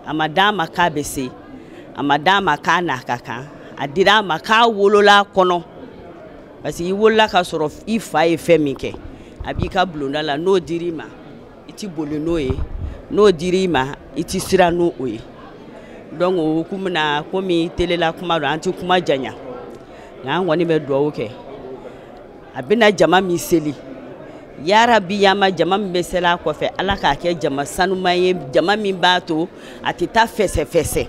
a ma d'a ma k'a bɛ se, a ma d'a ma k'a n'a ka kan, a dira a ma k'a wolola kɔnɔ. Parce que i wolola ka sɔrɔ i fa ye fɛn min kɛ, a b'i ka bulonda la, n'o dir'i ma, i ti boli n'o ye, n'o dir'i ma, i ti siran n'o ye. Donc o hukumu na, komi telela kuma don, an ti kuma janya, nka an kɔni bɛ dugawu kɛ. A bɛna jama min seli, yarabi yama jama min bɛ seli a kɔfɛ, Ala k'a kɛ jama sanuman ye, jama min b'a to a tɛ taa fɛsɛfɛsɛ.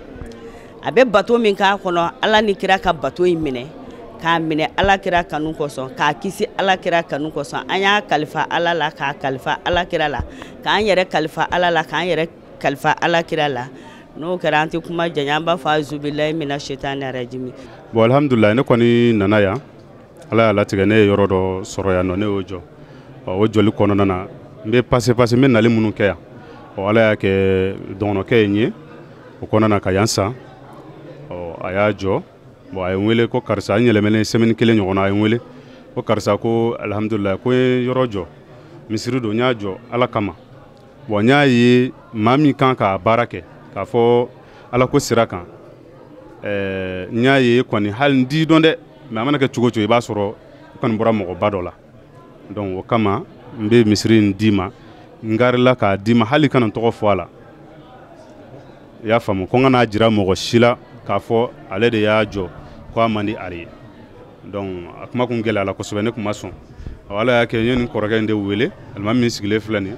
A bɛ bato min k'a kɔnɔ, Ala ni kira ka bato in minɛ, k'a minɛ Ala kira kanu kosɔn, k'a kisi Ala kira kanu kosɔn. An y'a kalifa Ala la, k'a kalifa Ala kira la, k'an yɛrɛ kalifa Ala la, k'an yɛrɛ kalifa Ala kira la. N'o kɛra, an tɛ kuma janya, an b'a fɔ azubilayi mina shetani rajimi. Bon, alhamdulilayi, ne kɔni nana yan, Ala y'a latigɛ ne ye yɔrɔ dɔ sɔrɔ yan nɔ, ne y'o jɔ. O jɔli kɔnɔna na, n bɛ passe n bɛ nali minnu kɛ yan, ɔ Ala y'a kɛ dɔgɔnɔkɛ ye n ye o kɔnɔna na ka yan san. Ɔ a y'a jɔ. Bon, a ye n wele ko karisa, n yɛlɛmɛnen semaine kelen ɲɔgɔn na, a ye n wele ko karisa, ko alhamdulilayi, ko n ye yɔrɔ jɔ, misiri don, n y'a jɔ Ala kama. Bon, n y'a ye maa min kan k'a baara kɛ k'a fɔ Ala ko sira kan, n y'a ye kɔni hali n t'i dɔn dɛ, mais a mana kɛ cogo o cogo, i b'a sɔrɔ i kɔni bɔra mɔgɔba dɔ la. Donc o kama n bɛ misiri in d'i ma, n garila k'a d'i ma, hali kana n tɔgɔ fɔ a la. I y'a faamu, ko n kana jira mɔgɔ si la k'a fɔ ale de y'a jɔ, ko a man di ale ye. Donc a kuma kun gɛlɛyala kosɛbɛ, ne kun ma sɔn. Ala y'a kɛ n ye nin kɔrɔkɛ in de wele, alimami min sigilen filɛ nin ye,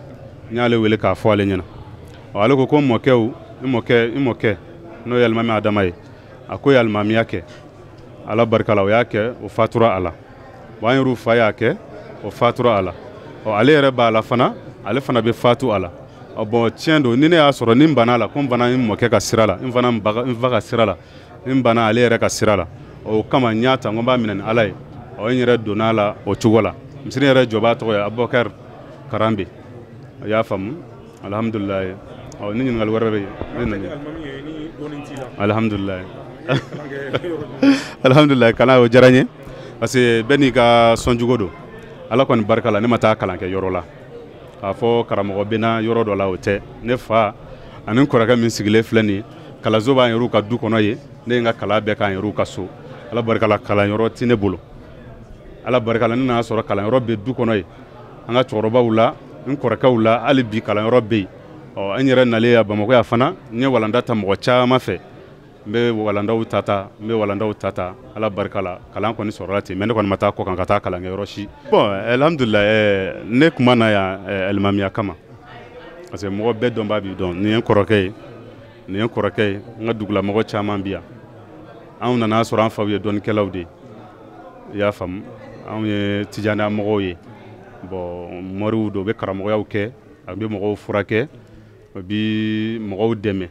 n y'ale wele k'a fɔ ale ɲɛna. Ale ko ko mɔkɛw, n mɔkɛ n'o ye alimami Adama ye, a ko ye alimamiya kɛ, Ala barika la o y'a kɛ, o fatura a la. Bon, an yɛrɛw fa y'a kɛ, o fatura a la. Ɔ ale yɛrɛ b'a la fana, ale fana bɛ fatu a la. Ɔ bon, tiɲɛ don, ni ne y'a sɔrɔ ni n banna a la, ko n banna n mɔkɛ ka sira la, n fana n fa ka sira la, n banna ale yɛrɛ ka sira la. O kama n y'a ta, n ko n b'a minɛ ni Ala ye. Ɔ n yɛrɛ donna a la o cogo la. Misiri yɛrɛ jɔbaa tɔgɔ ye Abubakar Karanbe. A y'a faamu, alhamdulilayi. Ɔ ni ɲininkali wɛrɛ bɛ yen, ne nana. Alhamdulilayi. Alhamdulilayi, kalan o diyara n ye, parce que bɛɛ n'i ka sɔnjugo don. Ala kɔni barika la, ne ma taa kalan kɛ yɔrɔ la k'a fɔ karamɔgɔ bɛ na yɔrɔ dɔ la, o tɛ. Ne fa ani n kɔrɔkɛ min sigilen filɛ nin ye, kalanso b'an yɛrɛw ka du kɔnɔ yen, ne ye n ka kalan bɛɛ k'an yɛrɛw ka so. Ala barika la, kalanyɔrɔ tɛ ne bolo. Ala barika la, ne nana sɔrɔ kalanyɔrɔ bɛ du kɔnɔ yen, an ka cɛkɔrɔbaw la, n kɔrɔkɛw la, hali bi kalanyɔrɔ bɛ yen. Ɔ an yɛrɛ nalen yan Bamakɔ yan fana, n ye walanda ta mɔgɔ caman fɛ, n bɛ walandaw ta, n bɛ walandaw ta, Ala barika la, kalan kɔni sɔrɔla ten, mais ne kɔni ma taa kɔ kan ka taa kalan kɛ yɔrɔ si. Bon, alhamdulilayi, ne kun ma na yan alimamiya kama, parce que mɔgɔ bɛɛ dɔnbaa b'i dɔn. Nin ye n kɔrɔkɛ ye, nin ye n kɔrɔkɛ ye, n ka dugulamɔgɔ caman bi yan. Anw nana sɔrɔ an faw ye dɔnnikɛlaw de ye, i y'a faamu, anw ye tijaniya mɔgɔw ye. Bon, moriw don, u bɛ karamɔgɔyaw kɛ, a bɛ mɔgɔw furakɛ, u bɛ mɔgɔw dɛmɛ.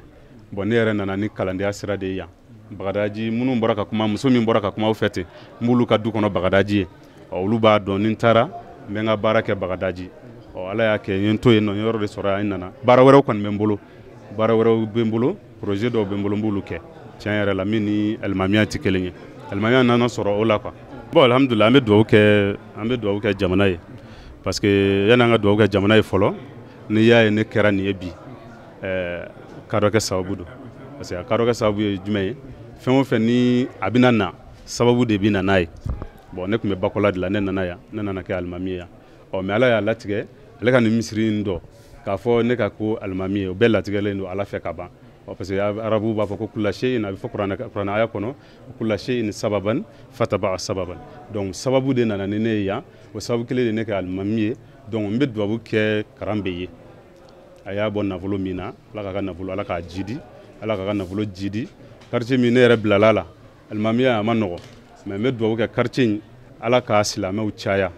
Bon, ne yɛrɛ nana ni kalandenya sira de ye yan Bagadaji. Minnu bɔra ka kuma, muso min bɔra ka kuma aw fɛ ten, n b'olu ka du kɔnɔ Bagadaji ye. Ɔ olu b'a dɔn, ni n taara n bɛ n ka baara kɛ Bagadaji. Ɔ Ala y'a kɛ n ye n to yen nɔ, n ye yɔrɔ de sɔrɔ yan, n nana. Baara wɛrɛw kɔni bɛ n bolo, baara wɛrɛw bɛ n bolo, projet dɔw bɛ n bolo, n b'olu kɛ. Tiɲɛ yɛrɛ la, min ni alimamiya tɛ kelen ye. Alimamiya nana sɔrɔ o la quoi. Bon, alhamdulillah, an bɛ dugawu kɛ, an bɛ dugawu kɛ jamana ye, parce que yanni an ka dugawu kɛ jamana ye fɔlɔ, n'i y'a ye ne kɛra nin ye bi, kadɔ kɛ sababu don. Parce que a kadɔ kɛ sababu ye jumɛn ye? Fɛn o fɛn ni a bɛna na, sababu de bɛ na n'a ye. Bon, ne tun bɛ Bakola de la, ne nana yan, ne nana kɛ alimami ye yan. Ɔ mais Ala y'a latigɛ, ale ka nin misiri in dɔn k'a fɔ ne ka ko alimami ye, o bɛɛ latigɛlen don Ala fɛ ka ban. Ɔ parce que arabu b'a fɔ ko kula shay'in, a bɛ fɔ kuranɛ aya kɔnɔ, kula shay'in sababan fataba'a sababan. Donc sababu de nana ni ne ye yan, o sababu kelen de ne kɛ alimami ye. Donc n bɛ dugawu kɛ Karanbɛ ye. A y'a bɔ nafolo min na, Ala k'a ka nafolo, Ala k'a jidi, Ala k'a ka nafolo jidi. Quartier min ne yɛrɛ bilala la, alimamiya a ma nɔgɔ, mais n bɛ dugawu kɛ quartier in, Ala k'a silamɛw caya,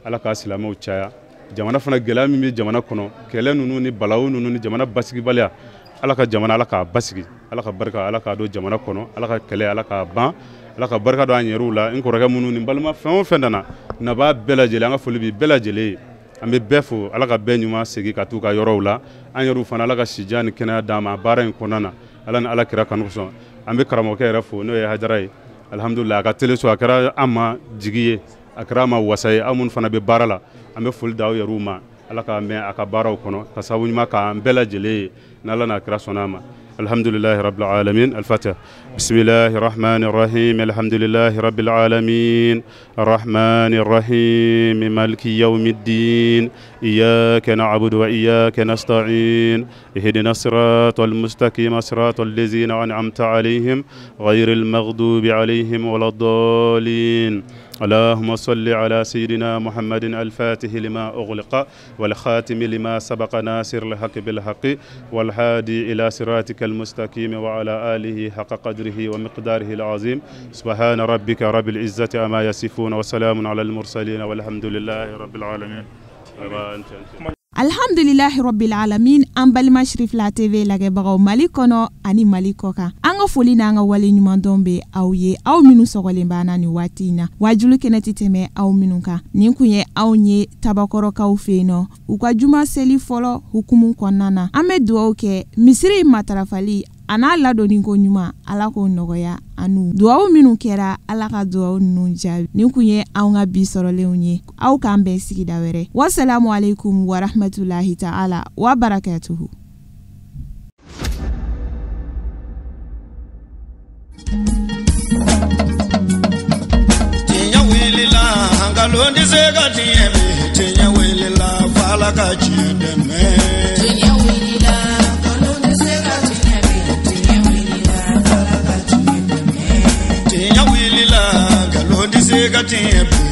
Ala k'a silamɛw caya. Jamana fana, gɛlɛya min bɛ jamana kɔnɔ, kɛlɛ ninnu ni balawu ninnu ni jamana basigibaliya, Ala ka jamana, Ala k'a basigi, Ala ka barika, Ala k'a don jamana kɔnɔ, Ala ka kɛlɛ, Ala k'a ban, Ala ka barika don an yɛrɛw la. N kɔrɔkɛ minnu ni n balima fɛn o fɛn nana, nabaa bɛɛ lajɛlen, an ka foli bɛ bɛɛ lajɛlen ye. An bɛ bɛɛ fo, Ala ka bɛɛ ɲuman segin ka t'u ka yɔrɔw la. An yɛrɛw fana, Ala ka sijan ni kɛnɛya d'an ma baara in kɔnɔna na, Ala ni Ala kira kanu kosɔn. An bɛ karamɔgɔkɛ yɛrɛ fo, n'o ye Hajara ye. Alhamdulillah, a ka teleso a kɛra an ma jigi ye, a kɛra an ma wasa ye. Aw minnu fana bɛ baara la, an bɛ foli d'aw yɛrɛw ma. Ala k'an mɛn a ka baaraw kɔnɔ, ka sababu ɲuman k'an bɛɛ lajɛlen ye, n'Ala n'a kira sɔnna a ma. Alhamdulillahi rabbil alamin. Al-Fatiha. Bismillahir rahmanir rahim. Alhamdulillahi rabbil alamin. Arrahmanir rahim. Maliki yawmiddin. Iyyaka na'budu wa iyyaka nasta'in. Ihdinas siratal mustaqim, siratal ladzina an'amta alayhim, ghayril maghdubi alayhim waladdallin. اللهم صل على سيدنا محمد الفاتح لما أغلق والخاتم لما سبق ناصر الحق بالحق والهادي إلى صراطك المستقيم وعلى آله حق قدره ومقداره العظيم. سبحان ربك رب العزة عما يصفون وسلام على المرسلين والحمد لله رب العالمين. Alhamdulillahi rabbil alamin. An balima Cherifla TV lajɛbagaw Mali kɔnɔ ani Mali kɔ kan, an ka foli n'an ka wale ɲuman dɔn bɛ aw ye, aw minnu sɔgɔlen b'an na nin waati in na. Wajulu kɛnɛ tɛ tɛmɛ aw minnu kan. Nin kun ye anw ye Tabakɔrɔkaw fɛ yen nɔ, u ka juma seli fɔlɔ hukumu kɔnɔna na. An bɛ dugawu kɛ misiri matarafali a n'a ladonni ko ɲuman, Ala k'o nɔgɔya anu. Dugawu minnu kɛra, Ala ka dugawu ninnu jaabi. Nin kun ye anw ka bi sɔrɔlenw ye. Aw k'an bɛn sigida wɛrɛ. Wasalamu alaikum warahmatulahi ta'ala wa barakatuhu. Tiɲɛ wulila, nkalon tɛ se ka tiɲɛ bi. Tiɲɛ wulila, f'Ala ka tiɲɛ dɛmɛ. Tiɲɛ wulila, nkalon tɛ se ka tiɲɛ bi. Tiɲɛ wulila, f'Ala ka tiɲɛ dɛmɛ. Tiɲɛ wulila, nkalon tɛ se ka tiɲɛ bi.